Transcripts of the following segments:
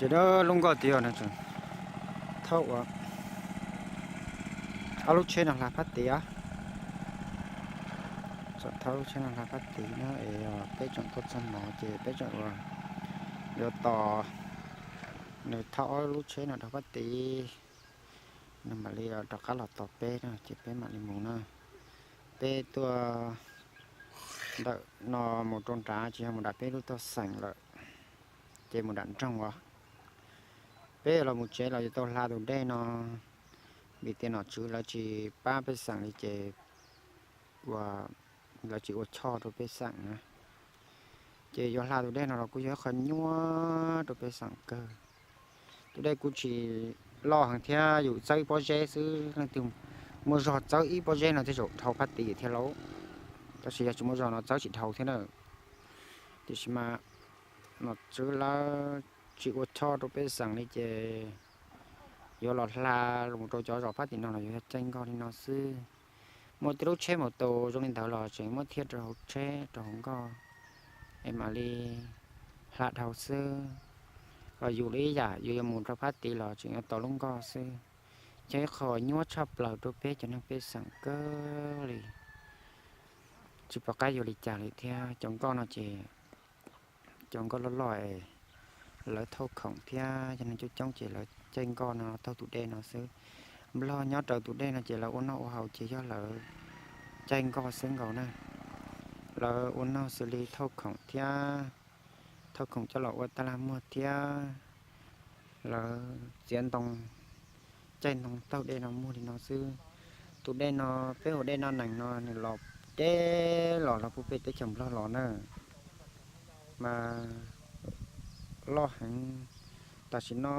Ces lub nkoj tiag no tseem thauj ua ob lub tsheb no hla phab tid. Tseem thauj lub tsheb no hla phab tid na es peb tseem tuaj txog no ces peb tseem ua yuav tos nws thauj ob lub tsheb no rau phab tid, nws mam li rov qab los tos peb na ces peb mam li mus na. Peb tuaj ntawm no mus rau nrad tsis yog mus nram peb lub toj xeem lawm, ces mus nram nroog os. Peb los mus tsev los yuav tau hla tus dej no, vim tias nom tswv lawv tsis pab pej xeem li ces ua, lawv tsis ua choj rau pej xeem na. Ces yuav hla tus dej no los kuj yog ib qho nyuaj rau pej xeem kawg. Tus dej kuj tsis loj heev thiab, yus txawb ib pob zeb xwb, leej twg muaj zog txawb ib pob zeb no thiaj zaum dhau phab tid thiab lauj. Tab sis yog tsis muaj zog no txawb tsis dhau thiab na. Tiam sis mas nom tswv lawv tsis ua choj rau pej xeem li ces yuav los hla los rau cov zos phab tim no los yuav yog caij nkoj li no xwb. Muaj tej lub tsheb mus tus zoo li ntawd los tseem muab thiab rau hauv tsheb rau hauv nkoj es mam li hla dhau xwb. Ho yus li ib yam yus yuav mus rau phab tid los tseem yuav tos lub nkoj xwb. Yog ib qho nyuaj tshaj plaws rau peb cov neeg pej xeem kawg li. Tsis pom qab yuav li cas li thiab. Cov nkoj no ces cov nkoj loj loj es lawv thauj khoom thiab cov neeg coob coob ces lawv caij nkoj no taug tus dej no xwb. Nplog nyob raws tus dej no ces lawv ua noj ua haus ces yog lawv caij nkoj xwb nkaus na. Lawv ua noj xws li thauj khoom thiab, thauj khoom coj los ua taj laj muag thiab lawv txiav ntoo, caij ntoo taug dej no muag li no xwb. Tus dej no, peb hu dej Naj Nees no nws los deb los los puag pem teb chaws Nplog los na, mas loj heev. Tam sim no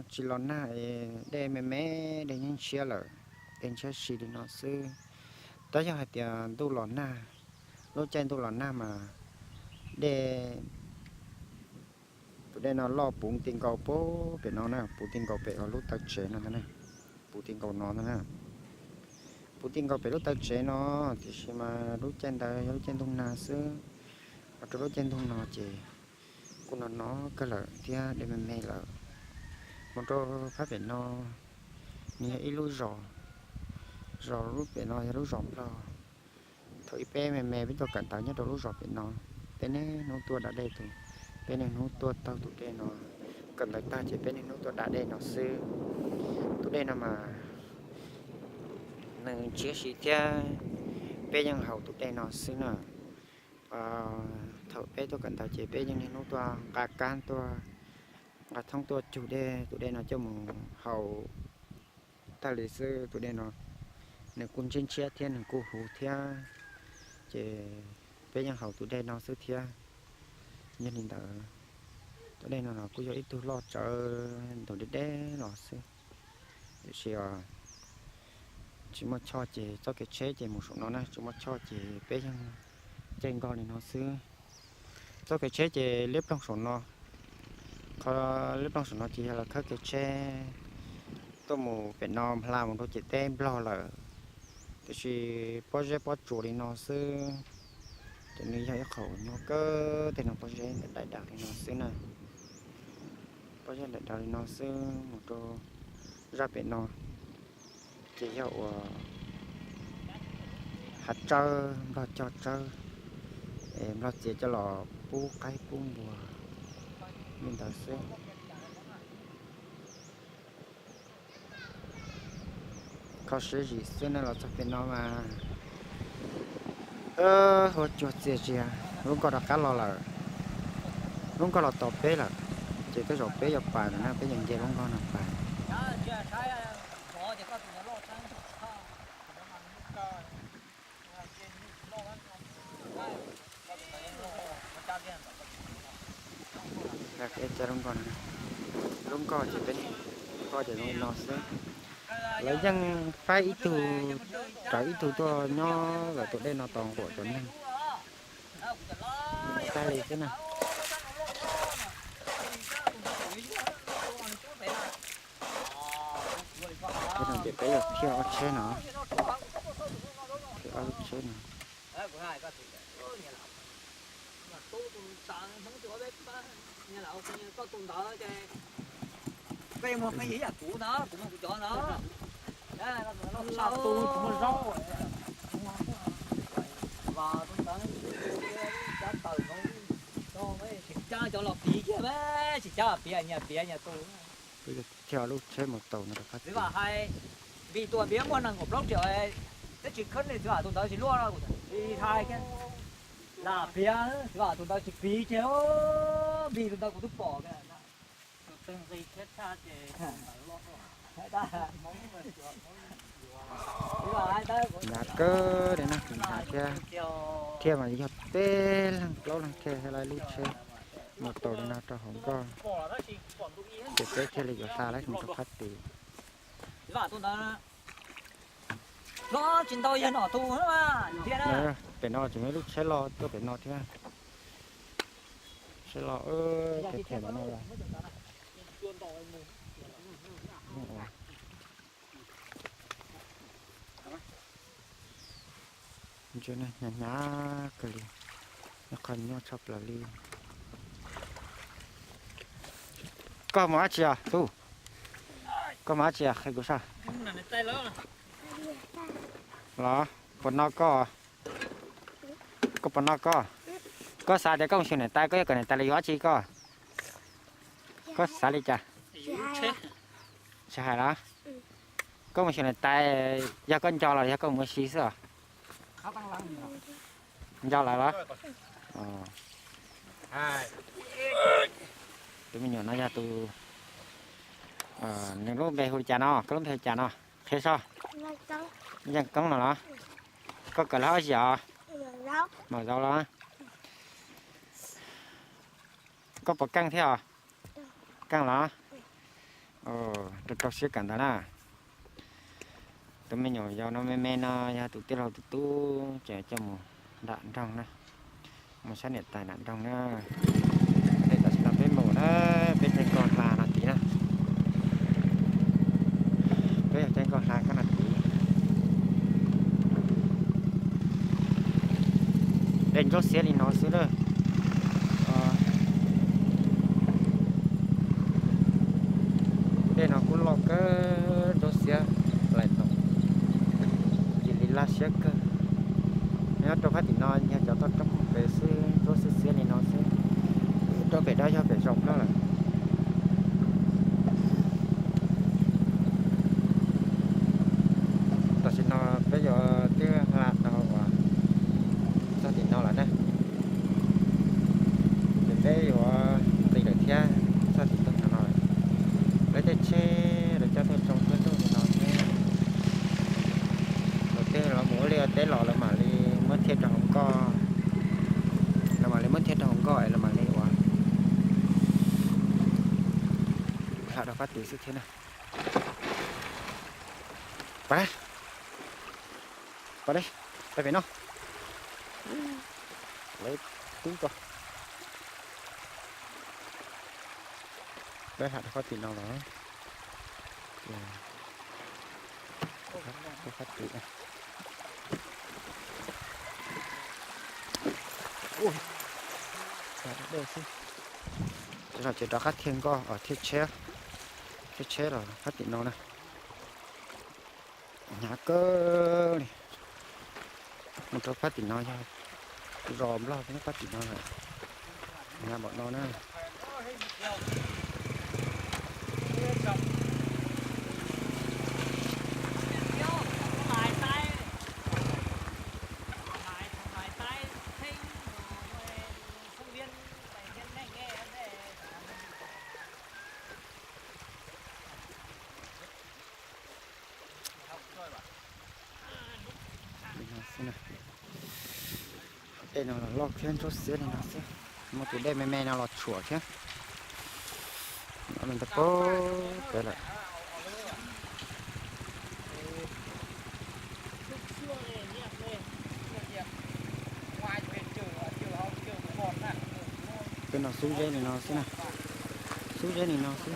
tsis los nag es dej me me, dej yeej ntshiab lawm, dej ntshiab si li no xwb. Tab yog hais tias ntuj los nag, lub caij ntuj los nag mas dej, tus dej no loj puv ti nkaus puag pem no na, puv ti nkaus pem lub taw tsev no ntag na, puv ti nkaus no ntag na. Puv ti nkaus pem lub taw tsev no, tiam sis mas lub caij ntawd yog lub caij ntuj nag xwb. Mus rau lub caij ntuj no ces kuj no no kawg lawm thiab, dej me me lawm. Mus rau phab pem no, nws yog ib lub zos, zos lub pem no yog lub zos Nplog. Thaum ub peb me me peb tuaj kawm ntawv nyob rau lub zos pem no, peb niaj hnub tuaj da dej tus, peb niaj hnub tuaj taug tus dej no. Kawm ntawv tag ces peb niaj hnub tuaj da dej no xwb. Tus dej no mas nws ntshiab si thiab, peb yeej haus tus dej no xwb na. Thaum peb tuaj kawm ntawv ces peb yeej niaj hnub tuaj nqa kab tuaj nqa thoob tuaj cug dej, tus dej no coj mus haus tag li xwb. Tus dej no nws kuj ntshiab ntshiab thiab nws kuj huv thiab, ces peb yeej haus tus dej no xwb thiab. Yog li ntawd, tus dej no los kuj yog ib tug loj tsawv ntaus deb deb los xwb. Tiam sis tsis muaj choj ces txoj kev tsheb ces mus saum no na, tsis muaj choj ces peb yeej caij nkoj li no xwb. Txoj kev tsheb ces liab ploog saum no, qhov liab ploog saum no ces yog lawv khawb kev tsheb tuaj mus pem no hla mus rau ciam teb Nplog lawm. Tiam sis pob zeb pob tsuas li no xwb, ces nws yog ib qho uas nyuaj kawg tej no, pob zeb daim daim li no xwb na. Pob zeb daim daim li no xwb mus rau zaj pem no ces yog ua hav tsawb, Nplog cog tsawb, Nplog txiav coj los pub qaib pub npua li ntawd xwb. Kho siab zim xwb na, los txog pem no mas huab cua txias zias, lub nkoj rov qab los lawm. Lub nkoj los tos peb lawm, ces tej zaum peb yuav pais lawm na, peb yuav nce lub nkoj no pais. Lub nkoj no, lub nkoj ces peb, nkoj ces zoo li no xwb. Lawv yeej faib ib tug, rawv ib tug tuaj nyob lawm tus dej no tos nquam cov neeg tag li xwb na. Ces peb yuav khiav ob tsheb no, khiav ob lub tsheb no. Koj tus ntawd ces koj yuav muag pheej yam kuv ntawd, kuv muag kuv cov ntawd. Tus ntawd loj tshaj, tus muag zaub. Tus ntawd cov tawm no, tsis cab cov los piv kiag, tsis cab piv nyias piv nyias tus. Thiaj lub tsheb mus tau no rau Phab Tim. Vam hais, Npis tus Npis muaj nees nkaum plaub triệu, twb tsis khawb li, Txiv Vam tus ntawd tsis luaj li hais kiag. Lam piav, Txiv Vam tus ntawd tsis piv kiag, Npis tus ntawd kuv twb pom. Hnyav kawg li na, tus hnyav thiab. Thiaj mas yog peb leeg plaub leeg thiaj li lub tsheb mus tau li no rau hauv nkoj, ces peb thiaj li yuav hla lawm mus rau Phab Tim. Pem no tseem muaj lub tsheb loj tuaj pem no thiab. Tsheb loj, thiab thiab no. Hnyav hnyav kawg li, qhov nyuaj tshaj plaws li. Koj mus dab tsi os tub? Koj mus dab tsi os, qhia kuv saib. Los, puas no koj? Koj puas no koj? Koj xav tias koj mus xyuas niam tais, koj yuav kom niam tais los yuav dab tsi koj? Koj xav li cas? Tsis hais los? Koj mus xyuas niam tais, yog koj nco los yog koj mus ua si xwb os? Nco lawm los? Tus me nyuam no yog tus, nws lub npe hu li cas no? Koj lub npe hu cas no? Qhia soj. Yeej Koob no los? Koj kawm lab ob yam os? Maum zauv los? Koj puas keej thiab os? Keej los? Rau rau siab kawm ntawv na. Tus me nyuam yaus no me me no yog tus tij laug tus tub ces coj mus nram nroog na, mus saib niam tais nram nroog na. Tej tam sim no peb mus na, peb caij nkoj hla no tid na. Peb yog caij nkoj hla koj no tid. Dej ntsuab xiab li no xwb na. Dej no kuj loj kawg, ntsuab xiab laim no, cia li laj siab kawg. Nyob rau phab tim no yog cov toj roob pem xwb, ntsuab xiab xiab li no xwb. Rau pem dab yog pem zoo kawg lawm. Tam sim no peb yuav twb hla tau uas txog tim no lawm na, ces peb yuav nqis lawm thiab, txog tim toj no lawm. Lawv tej tsheb lawv coj tuaj tsoo tuaj ntuj li no thiab. Lawv tej los mus ua liaj teb los lawv mam li muab thiaj rau hauv nkoj, lawv mam li muab thiaj rau hauv nkoj es lawv mam li ua hla rau phab tim xwb thiab na. Pab, pab, pab pem no. Lawv tub ko. Peb hla rau phab tim no los. Rau phab tim. Ua, dej xwb. Ces rov qab thiaj nkoj, thiaj tsheb, thiaj tsheb los phab tim no na. Hnyav kawg li. Mus rau phab tim no yog zos Nplog, phab tim no lawm. Hnyav npaum no na. Li no xwb na. Dej no los loj thiab ntsuab xiab li no xwb. Muaj tus dej me me no los tshuam thiab. No me ntawd pab pem lawm. Peb no xub zeb li no xwb na. Xub zeb li no xwb.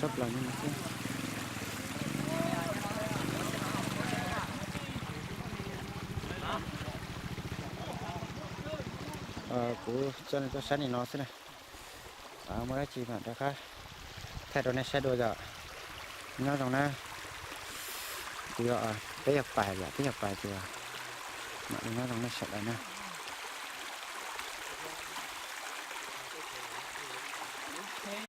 Sab plaws li no xwb. Kuv coj nej tuaj saib li no xwb na. Muaj dab tsi mam rov qab thaij rau nej saib dua yom. Nyob zoo na. Kuv yuav, peb yuav pais yom, peb yuav pais ces mam li nyob zoo nej sawv daws na.